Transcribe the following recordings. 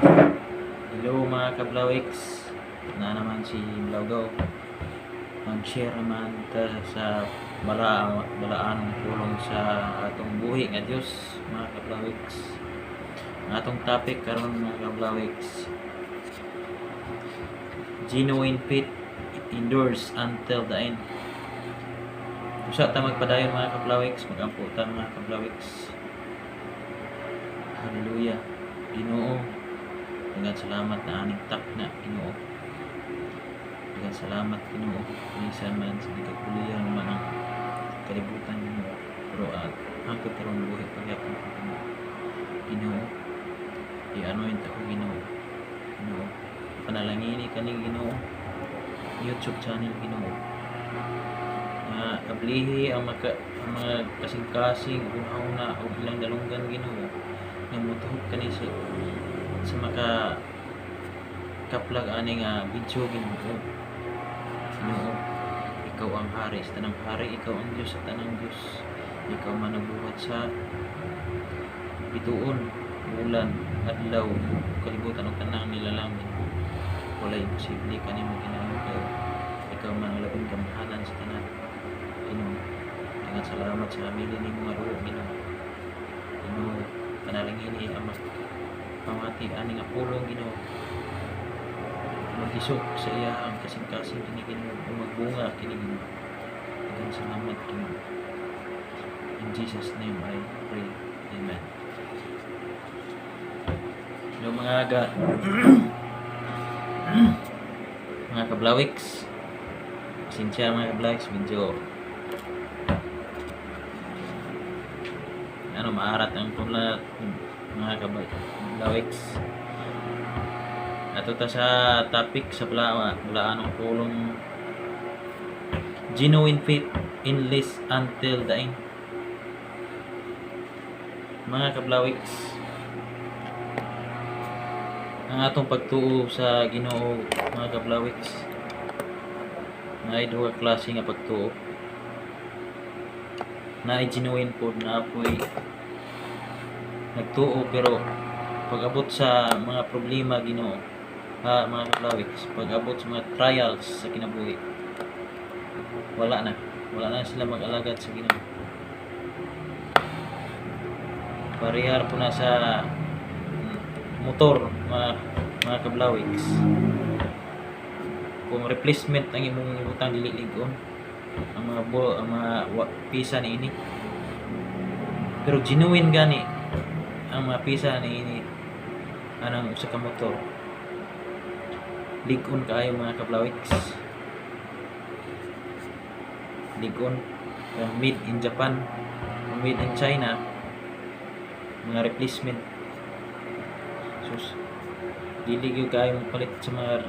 Hello, mga kablawix, na naman si Blawgaw. Mag-share naman ta sa balaanong pulong sa atong buhi nga Dios, mga kablawix. Ang atong topic karon, mga kablawix, genuine faith endures until the end. Usa ta magpadayon, mga kablawix, magampo ta, mga kablawix. Hallelujah. Ginoo, daghang salamat na aning takna, Ginoo. Daghang salamat, Ginoo. Bisan man sa gikakulihan man ang kalibutan, Ginoo. Pero at hangtod karon buhi pagyapon ko, Ginoo. Ginoo, i-anoint ako, Ginoo. Ginoo, panalangini kani, Ginoo. YouTube channel, Ginoo. Nga ablihi ang mga kasing-kasing una-una og ilang dalunggan, Ginoo, nga motuhok kani sa maka kaplag ani nga video, Ginoo. Ginoo, ikaw ang hari sa tanang hari, ikaw ang Dios sa tanang Dios. Ikaw man nagbuhat sa bituon, bulan, adlaw, kalibutan ug tanang nilalang, Ginoo. Walay imposible kanimo, Ginoo, kay ikaw man ang labing gamhanan sa tanan. Ginoo, daghang salamat sa hamili nimo nga dugo, Ginoo. Ginoo, panalangini ang pamati ani nga pulong, Ginoo. Magisok sa iyang kasing-kasing kini, Ginoo, ug magbunga kini, Ginoo. Daghang salamat, Ginoo. In Jesus' name I pray. Amen. Hello, mga kablawiks. Pasensya, mga kablawiks, medyo ano maarat ang tula, mga kablawiks. Ato ta sa topic sa balaanong pulong, genuine faith endless until the end. Mga kablawiks, ang atong pagtuo sa Ginoo, mga kablawiks, naay duha ka klase nga pagtuo. Naay genuine pod na apoy nagtuo, pero pag-abot sa mga problema, Ginoo, ha, mga kablawiks, pag-abot sa mga trials sa kinabuhi, wala na wala na sila mag-alagad sa Ginoo. Parehar po na sa motor, mga kablawiks, kung replacement ang imong ibutang, dili lig-on ang mga pisa niini. Pero genuine gani ang mga pisa niini anang usa ka motor, lig-on kaayo, mga kablawiks, lig-on. Kaya made in Japan, made in China, mga replacement, sus, dili gyud kaayo palit sa mga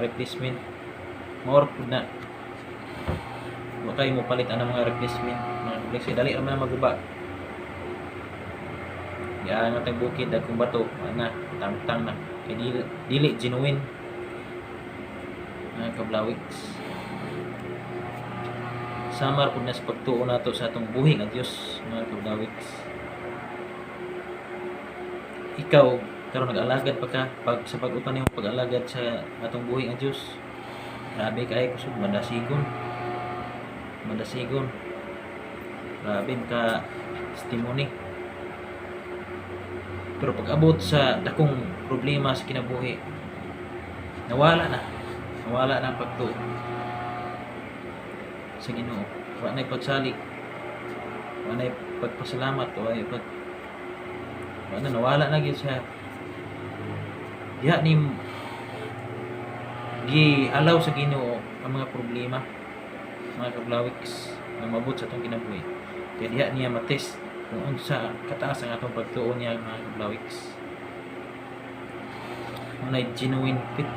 replacement. More pud na wa kayo mo palit anang mga replacement, mga replacement, dali ra man na maguba. Giangat ang bukid, dagkong bato ana, tangtang na kay dili genuine, mga kablawiks. Samar pud na sa pagtuo nato sa atong buhi nga Dios, mga kablawiks. Ikaw karon, nag-alagad pa ka pag sa pag-utan nimo pag-alagad sa atong buhi nga Dios? Grabe kay kusog, madasigon, madasigon, grabe ka testimony, pero pag abot sa dakong problema sa kinabuhi, nawala na, nawala na ang pagtuo sa Ginoo. Wa na pagsalig, wa na pagpasalamat, wa na pag wa na, nawala na gyud siya. Diha ni gi-allow sa Ginoo ang mga problema, mga kablawiks, nga maabot sa atong kinabuhi kay diha niya matest kung unsa kataas ang atong pagtuo niya, mga kablawiks. Mao genuine faith,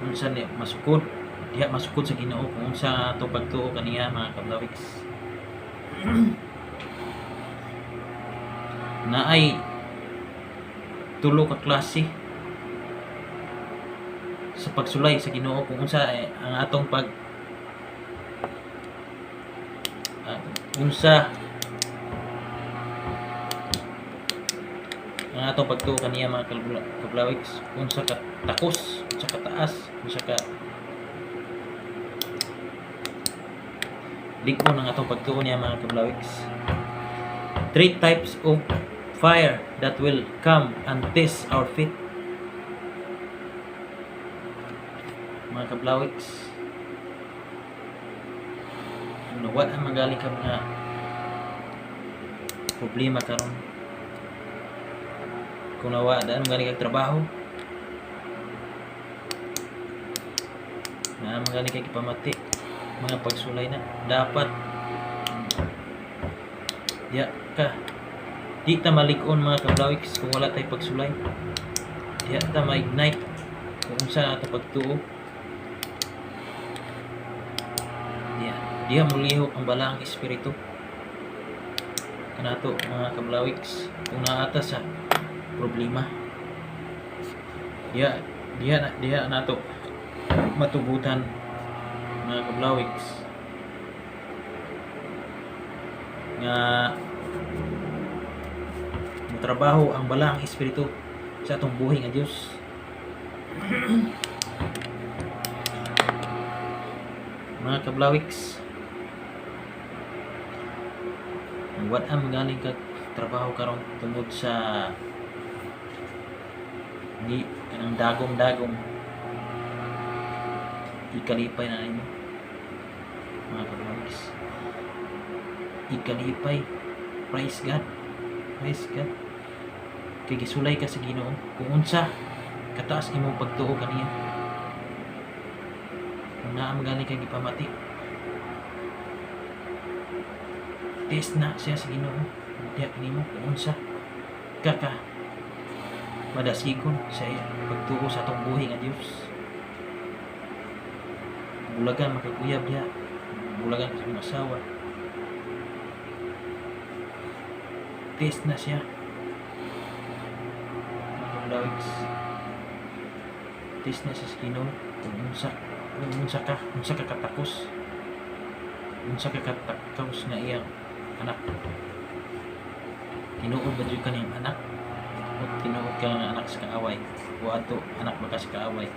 unsa ni masukod diha, masukod sa Ginoo kung unsa atong pagtuo kaniya, mga kablawiks. Naay tulo ka klase sa pagsulay sa Ginoo kung unsa ang atong pag unsa Ang atong pagtuo kaniya, mga kablawiks, unsa ka takos, unsa ka taas, unsa ka lig-on ang atong pagtuo niya, mga kablawiks. Three types of fire that will come and test our faith. Mga kablawiks, ano, wala magaling ka mga problema karon, kung nawa daan magaling kag trabaho na magaling kay gipamati, mga pagsulay na dapat diya ka, di ta malig-on, mga kablawiks, kung wala tay pagsulay. Diya ta ma-ignite kung unsa na ato pagtuo. Diya diya mulihok ang balaang espiritu kanato, mga kablawiks, kung naata sa problema. Diya diya diya nato matugutan, mga kablawiks, nga trabaho ang balaang espiritu sa atong buhi nga Dios. Mga kablawiks, wala magaling kag trabaho karon tungod sa di kanang dagom-dagom, ikalipay na nimo, mga kablawiks. Ikalipay, praise God, praise God, kay gisulay ka sa Ginoo kung unsa kataas imong pagtuo kaniya. Kung naa magaling kay gipamati, test na siya sa Ginoo diya kanimo kung unsa ka ka madasigon sa pagtuo sa atong buhi nga Dios. Bulagan makaguyab diha, bulagan sa imong asawa, test na siya, mga kablawiks. Test na siya sa Ginoo kung unsa ka katakos, unsa ka katakos nga iyang anak. Tinuod ba jud kaniyang anak o tinuod ka nga anak sa kaaway, o ato anak ba ka sa kaaway?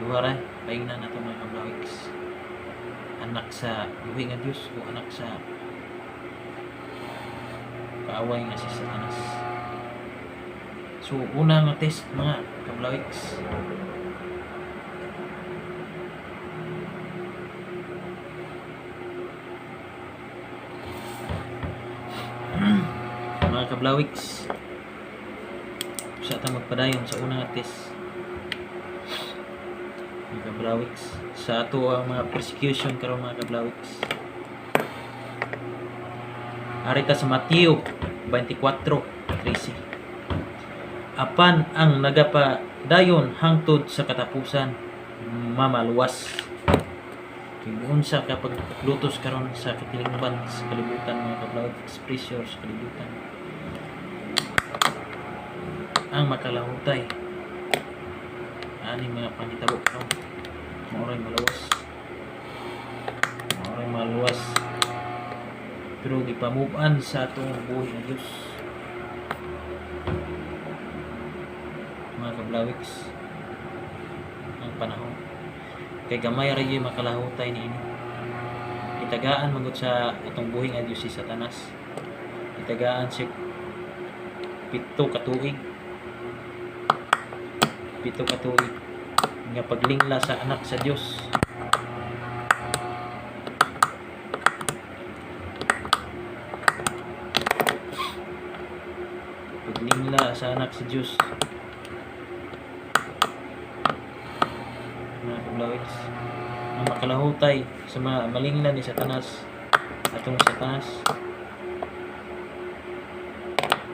Duha ra paingnan nato, mga kablawiks: anak sa buhi nga Dios o anak sa kaaway nga si Satanas. So una nga test, mga kablawiks, mga kablawiks, sa ta magpadayon sa una nga test, mga kablawiks, sa ato ang mga persecution karon, mga kablawiks. Ari ta sa Mateo 24:13. Apan ang nagapadayon hangtod sa katapusan mamaluwas. Kay unsa ka paglutos karon sa katilingban sa kalibutan, mga kablawiks, pressure sa kalibutan, ang makalahutay ani mga panghitabo karon, mao ray maluwas, mao ray maluwas, pero gipamuban sa atong buhi nga Dios, mga kablawiks, ang panahon kay gamay ra gyud makalahutay niini. Itagaan man gud sa atong buhi nga Dios si Satanas. Itagaan siya 7 ka tuig, 7 ka tuig nga paglingla sa anak sa Dios. Paglingla sa anak sa Dios, mga kablawiks. Ang makalahutay sa mga malingla ni Satanas, atong Satanas,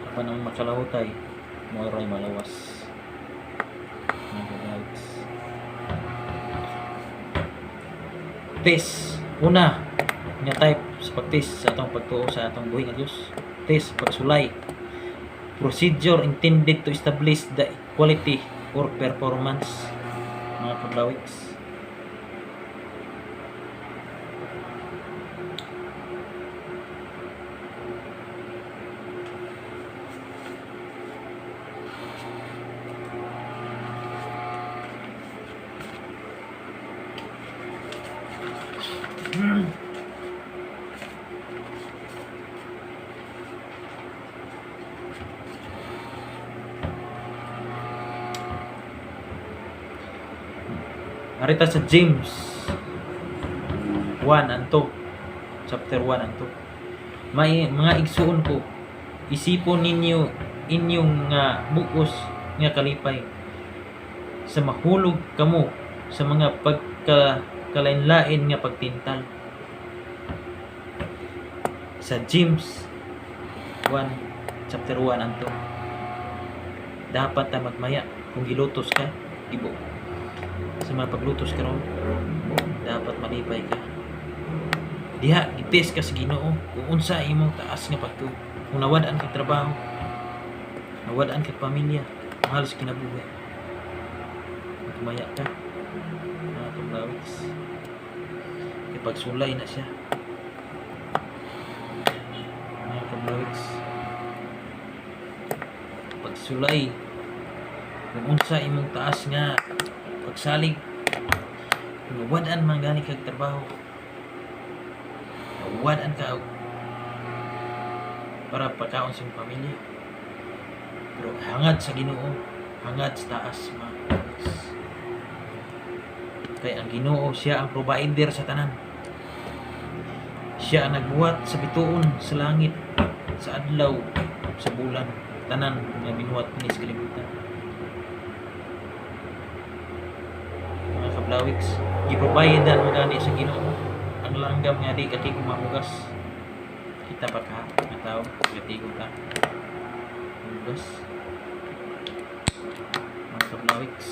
apan ang makalahutay mao ray malawas, mga kablawiks. Test una nga type sa pagtest sa atong pagtuo sa atong buhi nga Dios, test pagsulay. Procedure intended to establish the quality or performance, mga kablawiks. Ari ta sa James 1 and 2. Chapter 1 and 2. May mga igsuon ko, isipon ninyo inyong nga bug-os nga kalipay sa mahulog kamo sa mga pagkakalain-lain nga pagtintal. Sa James 1, chapter 1 and 2. Dapat ta magmaya kung gilutos ka, gibo. Sa mga paglutos karon, dapat malipay ka. Diha gitest ka sa Ginoo kung unsa imong taas nga pagtuo. Kung nawad-an kag trabaho, nawad-an kag pamilya, mahal sa kinabuhi. Magmaya ka, mga kablawiks. Kay pagsulay na siya. Mga kablawiks. Pagsulay kung unsa imong taas nga pagsalig, kung nawad-an man gani kag trabaho, nawad-an ka og para pagkaon sa imong pamilya, pero hangad sa Ginoo, hangad sa taas, mga kablawiks, kay ang Ginoo, siya ang provider sa tanan. Siya ang nagbuhat sa bituon sa langit, sa adlaw, sa bulan, tanan nga binuhat ni sa kalibutan, mga kablawiks. Gi-provide mo gani sa Ginoo ang langgam nga di katigom mamugas. Kita ba ka nga tao katigom ta mamugas, mga kablawiks?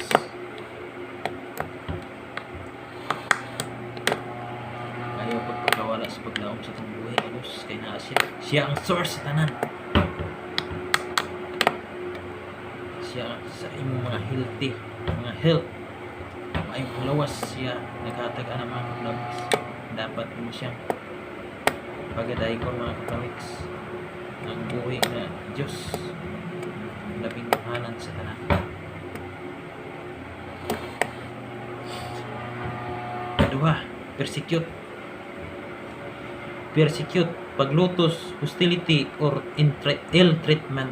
Ayaw pagpagkawala sa paglaom sa atong buhi nga Diyos, kay naa siya. Siya ang source sa tanan. Siya sa imong mga healthy, mga health, maayong panglawas, siya naghatag ana, mga kablawiks. Dapat mo siyang pagadaykon, mga kablawiks, ang buhi nga Diyos, labing gamhanan sa tanan. Kaduha, persecute. Persecute, paglutos, hostility or ill treatment.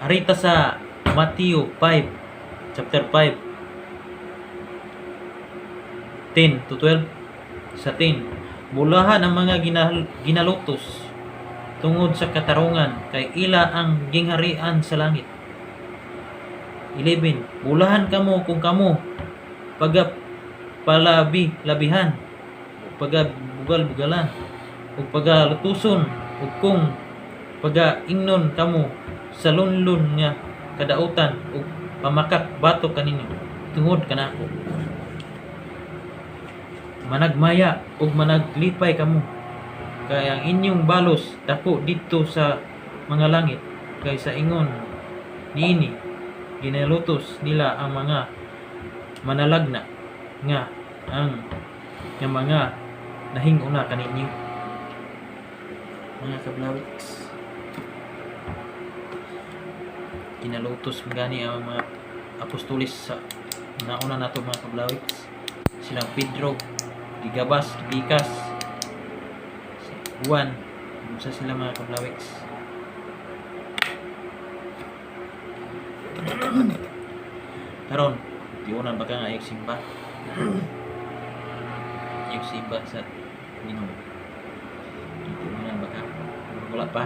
Ari ta sa Matthew 5, chapter 5, 10 to 12. Sa 10, bulahan ang mga ginalutos tungod sa katarungan, kay ila ang gingharian sa langit. 11, bulahan kamo kung kamo paga palabi labihan, paga bugal-bugalan ug pagalutuson, ug kung pagaingnon kamo sa lunlun nga kadautan ug pamakak batok kaninyo tungod kanako. Managmaya ug managlipay kamo, kay ang inyong balos dako didto sa mga langit, kay sa ingon niini ginalutos nila ang mga manalagna nga ang nga mga nahinguna kaninyo, mga kablawiks. Ginalutos gani ang mga apostolis sa nauna nato, mga kablawiks. Silang Pedro, gigabas, gipikas. Si Juan, unsa sila, mga kablawiks. Karon tiunan ba ka nga ayog simba? Ayog simba sa Ginoo. Tiunan ba ka? Wala pa.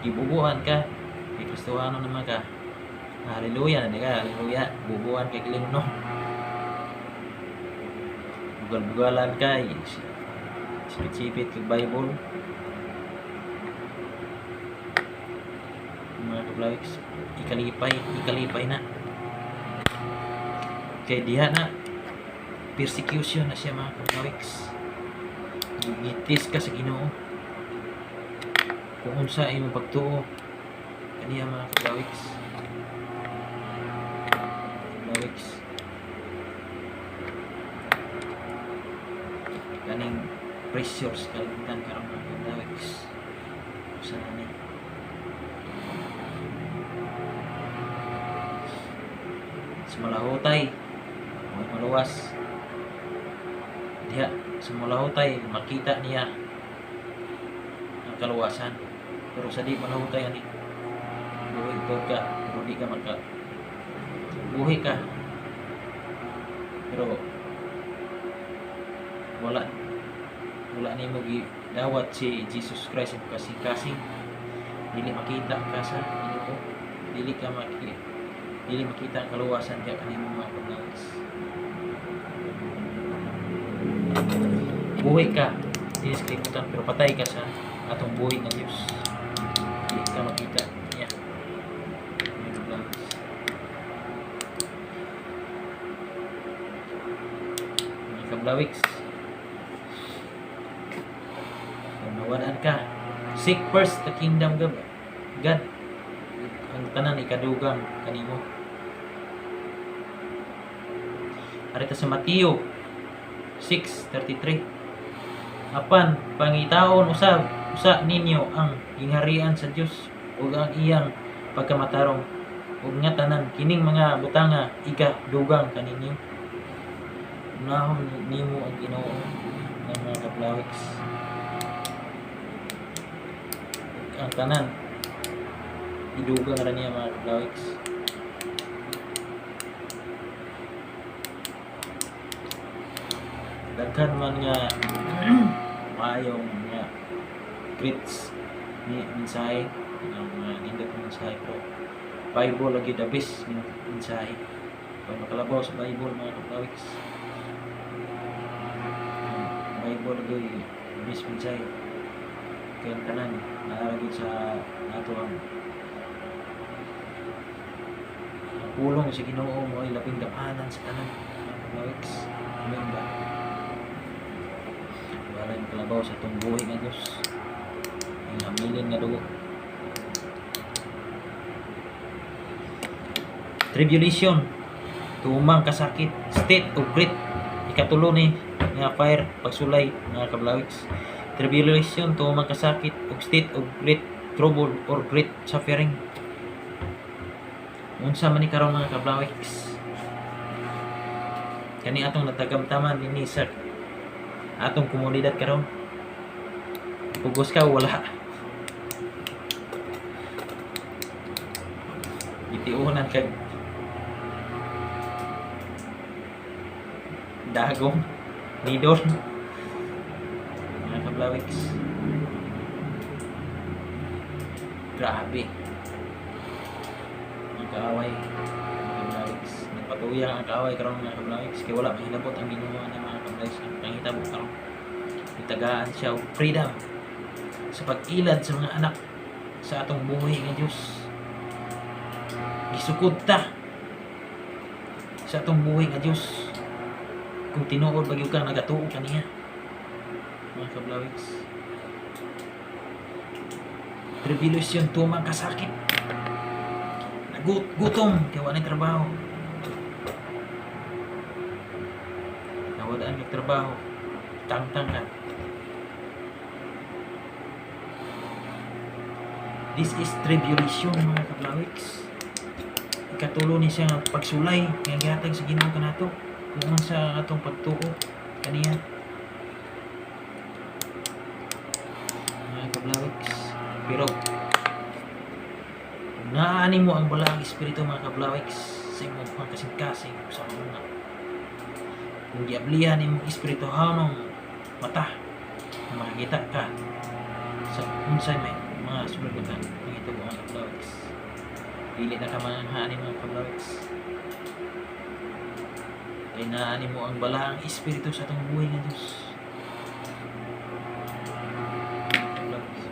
Gibubuan ka. Kay Kristohano naman ka. Hallelujah na di ka, hallelujah. Bubuan kay no. Bugal-bugalan ka, sipit-sipit kag Bible. Mga kablawiks, ikalipay, ikalipay na. Kay diha na persecution na siya, mga kablawiks. Gitis ka sa Ginoo. Kung unsa imong pagtuo kaniya, mga kablawiks. Kablawiks. Kaning pressure sa kalibutan karon, mga kablawiks. Sa ni sa malahutay, mga maluwas diha sa malahutay, makita niya ang kaluwasan. Pero sa di manahutay ani, buhi to ka pero di ka maka buhi ka pero wala wala nimo gidawat si Jesus Christ imong kasing-kasing. Dili makita ka sa Ginoo, dili makita ang kaluwasan diha kanimo, mga kablawis. Buhi ka dinhi sa kalibutan pero patay ka sa atong buhi nga Dios. Dili ka makita niya, mga kablawis. Mga kablawiks, kung nawadaan ka, seek first the kingdom of God, ang tanan ikadugang kanimo. Arita sa Mateo 6:33, "Apan pangitaon usab usa ninyo ang gingharian sa Dios ug ang iyang pagkamatarong, ug nga tanan kining mga butanga ikadugang kaninyo." Unahon nimo ang Ginoo ng mga kablawiks, ang tanan idugang ra niya, mga kablawiks. Daghan man nga maayong nga greats ni mensahe, ang mga nindot nga mensahe, pero Bible lagi the best nga mensahe. Pag makalabaw sa Bible, mga kablawiks, ang Bible lagi the best mensahe kay ang tanan naa gyud sa nato. Ang pulong sa Ginoo mo ay labing gamhanan sa tanan, mga kablawiks. Amen ba? Wala makalabaw sa atong buhi nga Diyos, ang amilin nga dugo. Tribulation, tumang kasakit, state of great, ikatulo ni nga fire pagsulay, mga kablawiks. Tribulation, tumang kasakit ug state of great trouble or great suffering. Unsa man ni karon, mga kablawiks? Kani atong natagamtaman dinhi sa atong komunidad karon. Pugos ka o wala? Gitiunan kag dagom nidor, mga kablawiks. Grabe ang kaaway, mga kablawiks. Nagpatuyang ang kaaway karon, mga kablawiks, kay wala mahilabot ang Ginoo ni, mga kablawiks. Ang panghitabo karon, itagaan siya og freedom sa pag-ilad sa mga anak sa atong buhi nga Dios. Gisukod ta sa atong buhi nga Dios kung tinuod ba gyud ka nagatuo kaniya, mga kablawiks. Tribulation, tumang kasakit. Gutom kay wala trabaho. Nawadaan kag trabaho, tangtang ka. This is tribulation, mga kablawiks. Ikatulo ni siya nga pagsulay nga gihatag sa Ginoo kanato kung sa atong pagtuo kaniya, mga kablawiks. Pero kung naani mo ang balaang espiritu, mga kablawiks, sa imong mga kasing-kasing sa mga kung giablihan imong espirituhanong mata na makakita ka sa unsay may mga sulod nga pangitabo, mga kablawiks, dili na ka manganghaan, mga kablawiks, kay naani mo ang balaang espiritu sa atong buhay nga Diyos. Kablawiks,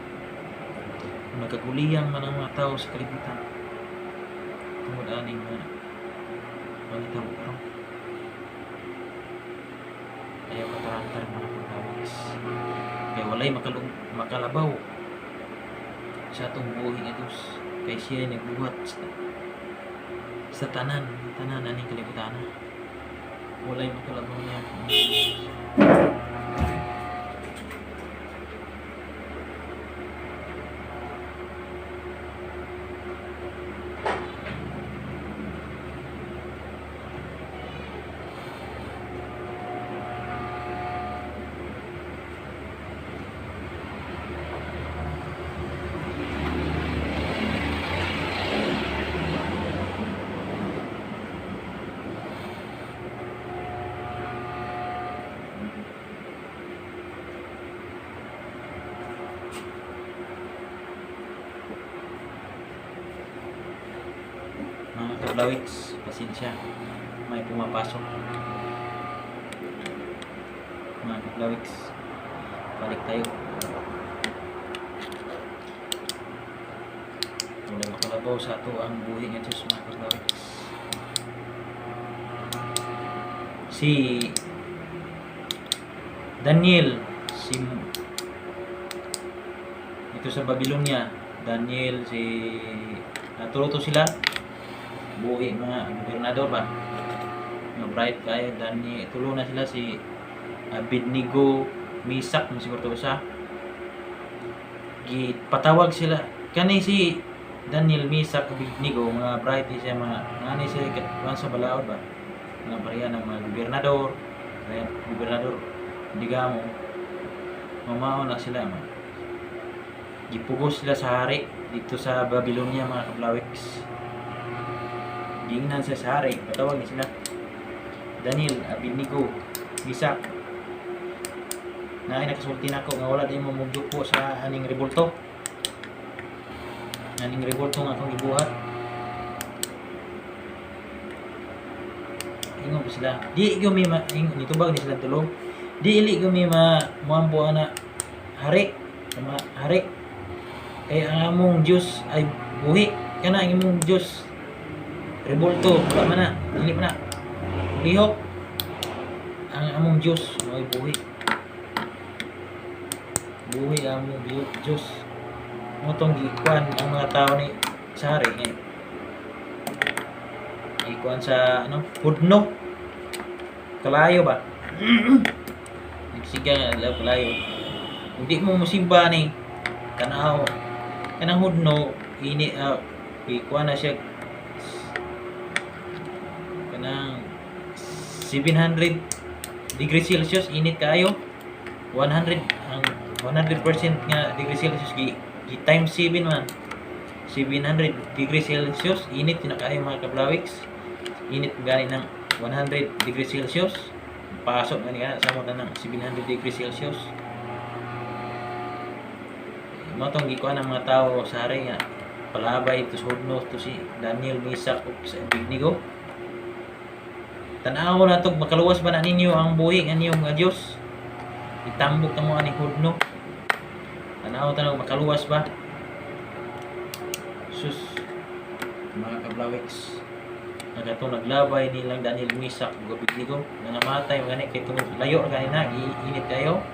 kung nagkaguliyang man ang mga tao sa kalibutan tungod aning mga pangitabo karon, ayaw katarantar, mga kablawiks, kay walay makalabaw sa atong buhi nga Diyos, kay siya ay nagbuhat sa tanan tanan aning kalibutan. Walay makalabaw niya. Kablawiks, pasensya. May pumapasok. Mga kablawiks, balik tayo. Wala makalabaw sa ato ang buhi nga Diyos, mga kablawiks. Si Daniel, si ito sa Babylonia, Daniel, si naturo to sila buhi mga gobernador ba nga bright kayo. Daniel, tulo na sila, si Abednego, Misak, siguro to usa. Gipatawag sila kani si Daniel, Misak, Abednego, mga bright siya, mga ngani siya kuan sa balaod ba, mga pareha ng mga gobernador. Kaya gobernador digamo mamao na sila ma. Gipugos sila sa hari dito sa Babylonia, mga kablawiks. Giingnan sa hari, patawag ni sila Daniel, Abednego, Misak, naay nakasulti nako nga wala di mo mugyuko sa aning rebulto, aning rebulto nga akong gibuhat. Ingon ko sila, di gyud mi ma, ingon nitubag ni sila tulo, di ili gyud mi ma muambo ana hari, ma hari, kay ang among Dios ay buhi. Kana ang imong Dios rebulto, wala man na, dili man na lihok. Ang among Dios ay buhi, buhi ang among Dios. Mo tong gikuan ang mga tao ni sa hari nga ikuan sa ano, hudno kalayo ba, nagsiga nga adlaw kalayo. Hindi mo musimba ni tanaw kanang hudno ini, ikuan na siya kanang 700 degrees Celsius, init kaayo. 100 ang 100% nga degree Celsius gi times 7 man, 700 degrees Celsius, init na kaayo, mga kablawiks. Init gani ng 100 degrees Celsius, pasok gani ka sa mo ng 700 degrees Celsius. Mo tong gikuan ng mga tao sa hari nga palabay ito sa hudno to si Daniel, Misak ug sa Abednego. Tan-aw na to, makaluwas ba na ninyo ang buhi nga niyong nga Dios? Itambok kamo ani hudno. Tan-aw tanaw, makaluwas ba? Sus, mga kablawiks, nagatong naglabay nilang Daniel, Misak ug Abednego, nangamatay mga kay tungod layo ra kanina, init kayo,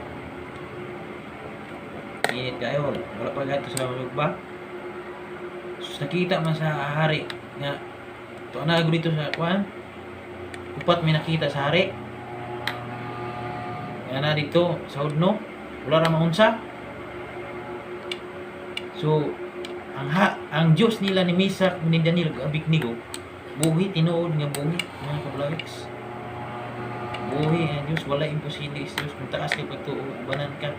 init kayo, wala pa gato sila ba. Sus, nakita man sa hari nga to na dito sa kuan, upat may nakita sa hari nga na dito sa hudno, wala ra maunsa. So ang ha, ang Dios nila ni Misak, ni Daniel ug Abednego, buhi, tinuod nga buhi, mga kablawiks. Buhi ang Dios, wala imposible sa Dios. Kung taas kay pagtuo, ubanan ka.